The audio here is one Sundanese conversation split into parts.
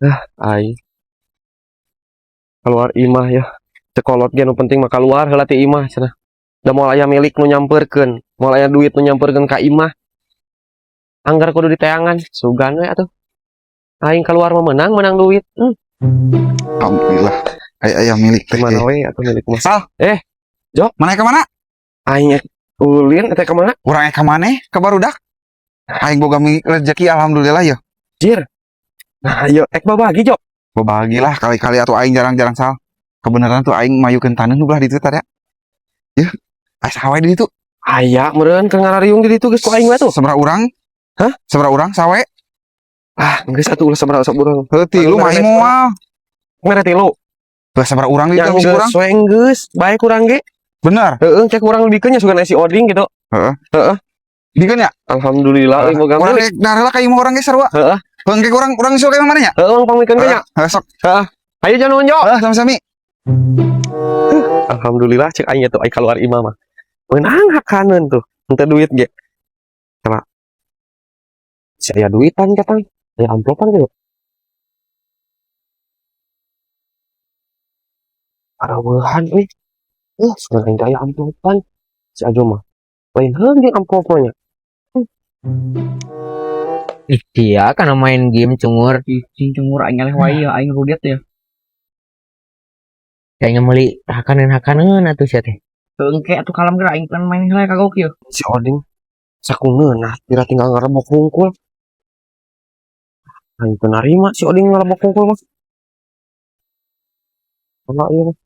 Ah, aing keluar imah ya. Cek kolot ge nu penting mah keluar heula ti imah cenah. Da moal aya milik nu nyamperkeun, moal aya duit nu nyamperkeun ka imah. Anggar kudu diteangan, sugan we atuh. Aing keluar mah menang, menang duit. Alhamdulillah. Aya aya milik teh. Kemana we atuh milik mah. Sal. Eh, Jo. Mana ka mana? Aing ek ulin teh ka mana? Urang ka maneh ka barudak? Aing boga milik rezeki, alhamdulillah ya. Jir. Nah, ayo ek babagi, Jo. Babagilah kali-kali atuh, aing jarang-jarang, Sal. Kebenaran tuh aing mayukeun taneuh nu belah ditu tadi. Ya. Aya saha wae di ditu? Aya meureun keur ngarariung di ditu, geus ku aing we tuh. Sabaraha urang? Hah? Sabaraha urang sawe? Ah, geus atuh, ulah sabaraha urang. Heuh, tilu mah aing moal. Mere tilu. Belah sabaraha urang di ditu Yang bisi geus urang? We geus, bae kurang ge. Bener. Heeh, cek urang lebihkeun nya, sugan si Oding gitu. Heeh. Heeh. Dikeun ya? Alhamdulillah euy boga Urang milik. rek darah ka imah urang ge sarua. Heeh. Heuh, engke urang urang nyusul ka imah mana nya? Heeh, pangmikeun ge nya. Heeh, sok. Heeh. Ayo jangan nuhun, Jo. Heeh, sami-sami. Alhamdulillah cek aing tuh, aing keluar imah mah. Menang hakaneun tuh. Henteu duit ge. Coba. Si aya duitan katang. Aya amplopan gitu. Araweuhan euy. Sugan aing teh aya amplopan. Si Ajo mah. Lain heung jeung amplop mah nya. Ih, dia karena main game, cungur. Cing, cungur, aing ngaleh wae ya, aing rudet ya. Kayaknya meuli hakaneun-hakaneun atuh sia teh. Engke atuh kalem geura, aing kan main heula kagok ieu. Si Oding sakuneunah pira tinggal ngerebok hungkul. Aing teu narima si Oding ngerebok hungkul mah. Enggak ieu mah.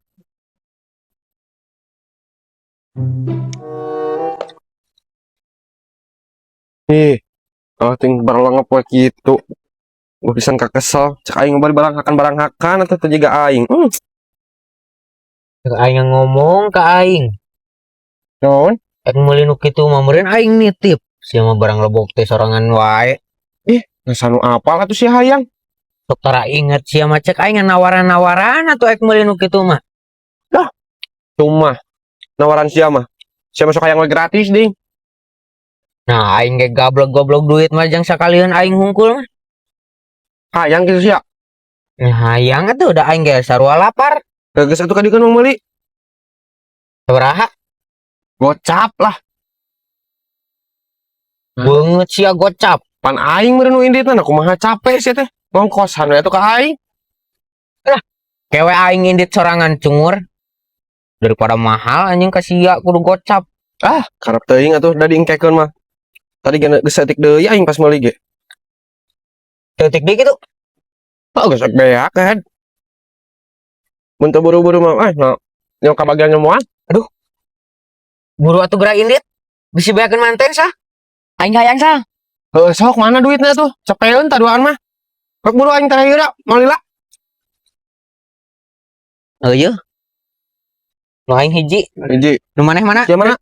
Ih, oh ting barlengep we kitu. Gua pisan kakesel, cek aing bari barang hakan atuh teu jiga aing. Cek aing ngomong ka aing. Naon? Ek meuli nu kitu mah meureun aing nitip. Sia mah barang lebok teh sorangan wae. Ih, geus anu apal atuh si hayang. Sok tara inget sia mah, cek aing nawaran-nawaran atuh ek meuli nu kitu mah. Dah, cuma nawaran sia mah. Sia masuk hayang we gratis ding. Nah, aing ge gablog-goblok duit mah jang sakalian aing hungkul mah. Hayang kitu sia. Nah, hayang atuh, da aing ge sarua lapar. Geus atuh kadikeun mah meuli. Sabaraha? Gocap lah. Beungeut sia gocap. Pan aing meureun nu inditna, nah kumaha capek sia teh. Ngongkosan we atuh ka aing. Lah, kewe aing indit sorangan, cungur. Daripada mahal anjing ka sia kudu gocap. Ah, karep teuing atuh da diengkekeun mah. Tadi ge geus saeutik deui aing pas meuli ge. Saeutik deui kitu. Oh, geus beak kan. Mun teu buru-buru mah eh nah, nyo kabagian nyemuan. Aduh. Buru atuh geura indit. Bisi beakeun manten sah. Aing hayang, Sal. Heuh, sok mana duitnya tuh? Cepeun taduaan mah. Rek buru aing teh heula, moal lila. Oh iya. Nu aing hiji. Hiji. Nu maneh mana? Sia mana?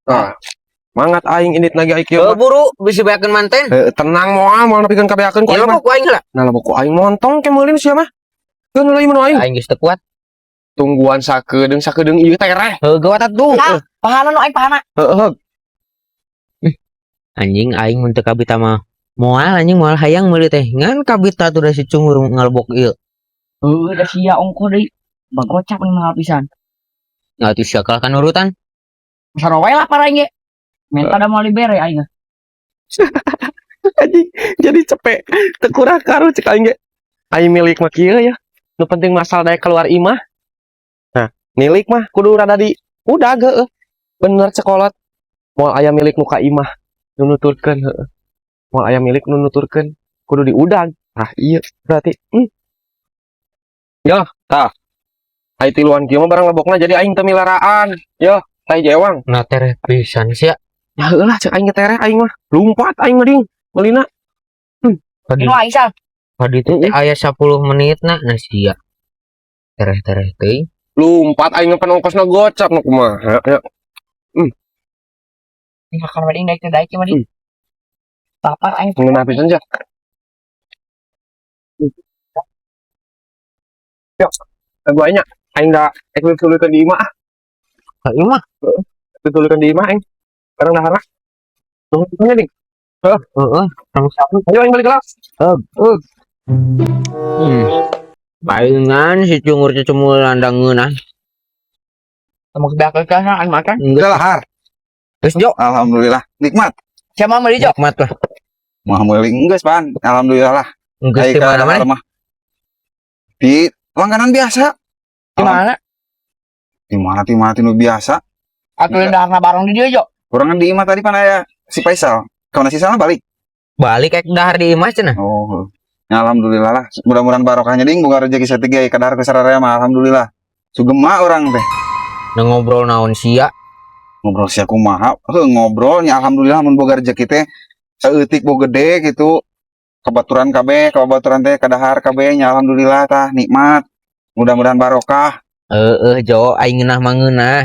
Ah. Mangat aing indit lagi aing kieu Heuh mah. Buru bisi beakeun manten. Heuh, tenang, moal moal nepikeun ka beakeun ku Ya aing mah. lebok ku aing heula. Nah, lebok ku aing montong ke meulin sia mah. Keun heula ieu mah aing. Aing geus teu kuat. Tungguan sakedeung sakedeung ieu tereh. Heuh gawat atuh. Sal, pahana nu aing pahana. Heeh. Anjing, aing mun teu kabita mah moal anjing, moal hayang meuli teh. Ngan kabita tuh da si cungur ngalebok ieu. Heuh, da sia ongkoh deui. Bagocap nih mahal pisan. Nggak tuh sia kalah kan urutan. Sarua wae lapar aing ge. Menta da moal dibere aing. Anjing, jadi cepet. Teu kurang karu cek aing ge. Aing milik mah kieu ya. Nu penting masal daek keluar imah. Nah, milik mah kudu rada di udah heueuh. Bener cek kolot. Moal aya milik nu ka imah nu nuturkeun heueuh. Moal aya milik nu nuturkeun kudu diudag. Ah iya berarti. Ya, tah. Ai tiluan kieu mah barang lebokna jadi aing teu milaraan. Yo, tai jewang. Nah, tereh pisan sia. Ya heueuh lah cek aing ge tereh aing mah. Lumpat aing mah ding meulina. Tadi Nu aing, Sal. Tadi itu teh aya 10 menit nah nah sia. Tereh-tereh teuing. Lumpat aing pan ongkosna gocap nu kumaha ya. Makan wedding daek teh daek mah di. Lapar aing. Ngeunah pisan sia. Yo, gua nya aing da ek dituluykeun di imah ah. Ka imah. Dituluykeun di imah aing. Barang daharna. Nuhun pisan nya ding. Heeh, sama Ayo aing balik kelas. Heeh. Heeh. Palingan si cungur cecemul ngeunah. Kamu ke kan makan. Geus. Udah lahar. Geus, Jo. Alhamdulillah. Nikmat. Siapa mau Jo? Nikmat lah. Mah meuli geus pan. Alhamdulillah lah. Geus Ai di ka mana mana? mah. Di langganan biasa. Di mana? Di mana, di mana tinu biasa. Atuh dahar bareng di dia, Jo. Kurangan di imah tadi pan aya si Faisal. Kawan si Sal balik. Balik ek dahar di imah cenah. Oh. Ya, alhamdulillah lah. Mudah-mudahan barokahnya ding boga rezeki saeutik ge kadahar ke sararea mah alhamdulillah. Sugema urang teh. Na ngobrol naon sia? Ngobrol sia kumaha? Heuh, ngobrolnya alhamdulillah mun boga rezeki teh saeutik bo gede gitu. Kebaturan kabeh, kabaturan teh kadahar kabeh nya alhamdulillah tah nikmat. Mudah-mudahan barokah. Heeh, Jo, aing ngeunah mah ngeunah.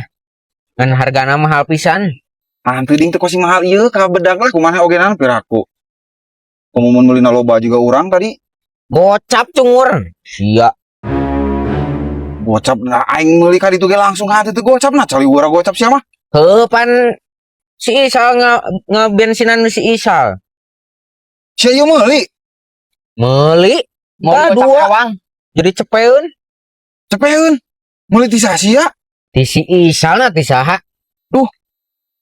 Ngan hargana mahal pisan. Ah, teu ding teh kosing mahal ieu ka bedag lah kumaha oge naon piraku. Komo mun meulina loba juga urang tadi. Gocap cungur. Sia. Gocap nah aing meuli ka ditu ge langsung hati teu gocap nah caliwara gocap sia mah. Heuh, pan si Isal ngebensinan si Isal. Sia ieu meuli. Meuli. Mau Ah, gocap dua. ewang. Jadi cepeun. Cepeun. Meuli ti saha sia? Ti si Isal na ti saha?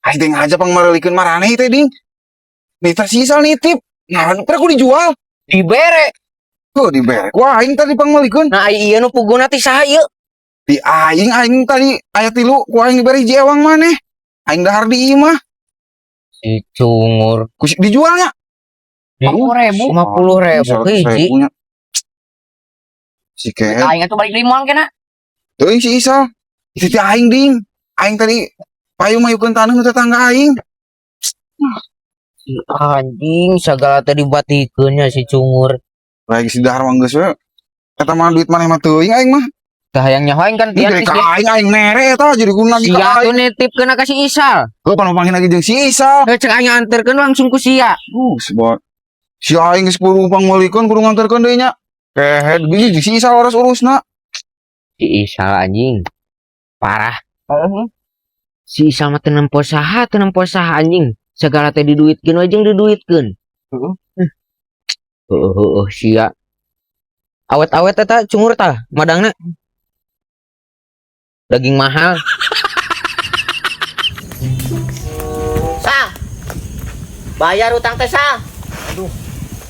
Aing teh ngaja pangmeulikeun maraneh teh ding. Nita si Isal nitip. Nah, pernah aku dijual. Dibere. Tuh dibere. Wah, aing tadi pangmeulikeun. Nah, ai ieu nu puguna ti saha ieu? Di aing aing tadi aya tilu ku aing dibere hiji ewang maneh. Aing dahar di imah. Si cungur. Ku dijualnya. 50 ribu. 50 ribu hiji. Ribunya. Si kehed. Aing atuh balik limon kena. Teuing si Isal. Itu ti aing ding. Aing tadi payu mayukeun taneuh nu tetangga aing. Si anjing segala teh dibatikeun nya si cungur. Lagi si dahar mah geus we. Eta mah duit maneh mah teuing aing mah. Tah hayang nyaho aing kan Ini tian dari ka aing aing mere eta jadi guna lagi Sia ka tuh aing. nitipkeun ka si Isal. Gua pan panggil lagi jeung si Isal. Heuh, cek aing anterkeun langsung ku sia. Sebab si aing geus kudu pangmeulikeun kudu nganterkeun deui nya. Kehed biji si Isal harus urusna. Si Isal anjing. Parah. Si Isal mah teu nempo saha, teu nempo saha anjing. Segala teh diduitkeun we jeung diduitkeun. Heeh. Heeh heeh sia. Awet-awet eta cungur tah madangna. Daging mahal. Sal. Bayar utang teh, Sal.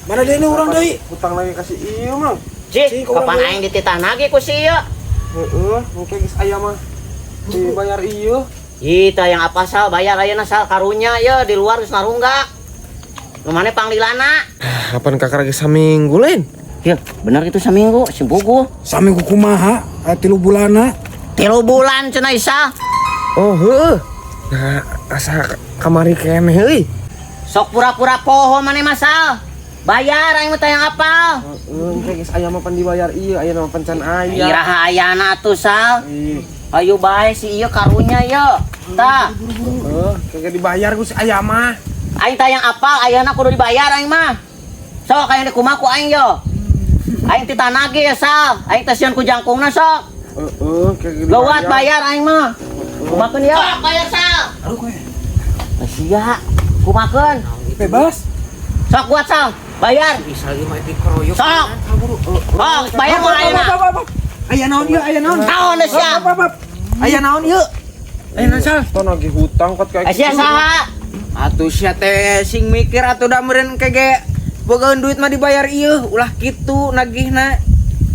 Mana dia ini orang deui? Hutang lagi kasih ieu mang. Cih, Cih, kau kapan orang aing dititah nagih ku si ieu? Heeh, engke geus aya mah. Dibayar ieu. Ih, tah yang apa, Sal? Bayar ayeuna, Sal, karunya ye di luar geus narunggak. Nu maneh panglilana. Kapan kakak lagi saminggu lain? Ya, bener itu saminggu, si bugu. Saminggu kumaha? Aya 3 bulanna. 3 bulan cenah Isal. Oh, heeh. Nah, asa kamari keneh euy. Sok pura-pura poho maneh mah, Sal. Bayar aing mah teh yang apal. Heeh, engke geus aya mah pan dibayar ieu, aya mah pan can aya. Iraha ayana atuh, Sal. Ih, Ayo bae si ieu karunya ye. Tah, heeh, kagak dibayar ku si aya mah. Aing teh yang apal ayana kudu dibayar aing mah. Sok aya kumaha ku aing yo. Aing titah nagih ya, Sal. Aing teh sieun ku jangkungna sok. Heeh, kagak Lewat bayar aing mah. Kumakeun ya. Sok bayar, Sal. Aduh kowe. Sia, kumakeun. Bebas. Sok buat, Sal. Bayar. Isal ieu mah dikeroyok. Sok. Sok bayar mah ayeuna. Aya naon ieu? Aya naon? Naon geus sia? Aya naon ieu? Aya naon, Sal? Ton lagi hutang kot kayak Sia saha? Atuh sia teh sing mikir atuh da meureun kege bogaeun duit mah dibayar ieu, ulah kitu nagihna.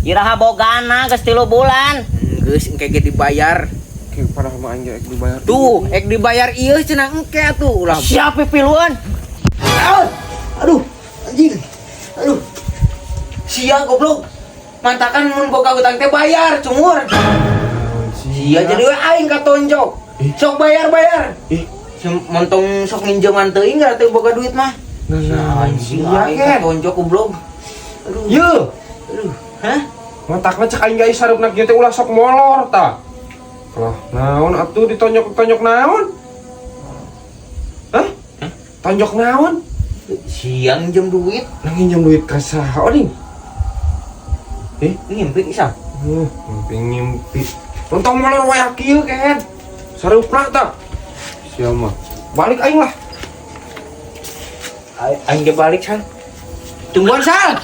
Iraha bogana geus 3 bulan. Geus engke ge dibayar. Kayak padahal mah aing ge dibayar. Tuh, ek dibayar ieu cenah engke atuh ulah. Siapa piluan? Aduh, anjing. Aduh. Sia goblok. Mantakan mun boga hutang teh bayar, cungur. Sia jadi we aing katonjok. Sok bayar-bayar. Ih. Montong sok minjeman teuing gara teu boga duit mah. Nah, Anjing sia aing ken. katonjok goblok. Aduh. Ye, Aduh. Hah? matakna cek aing ge sarupna kieu teh ulah sok molor tah. Lah, naon atuh ditonjok-tonjok naon? Hah? Tonjok naon? Siang jam duit. Nang nginjem duit ka saha ding? Ngimpi Isal. Ngimpi ngimpi. Lontong molor waya kieu ken. Sarupna tah. Sia mah. Balik aing lah. Aing ge balik, Sal. Tungguan, Sal.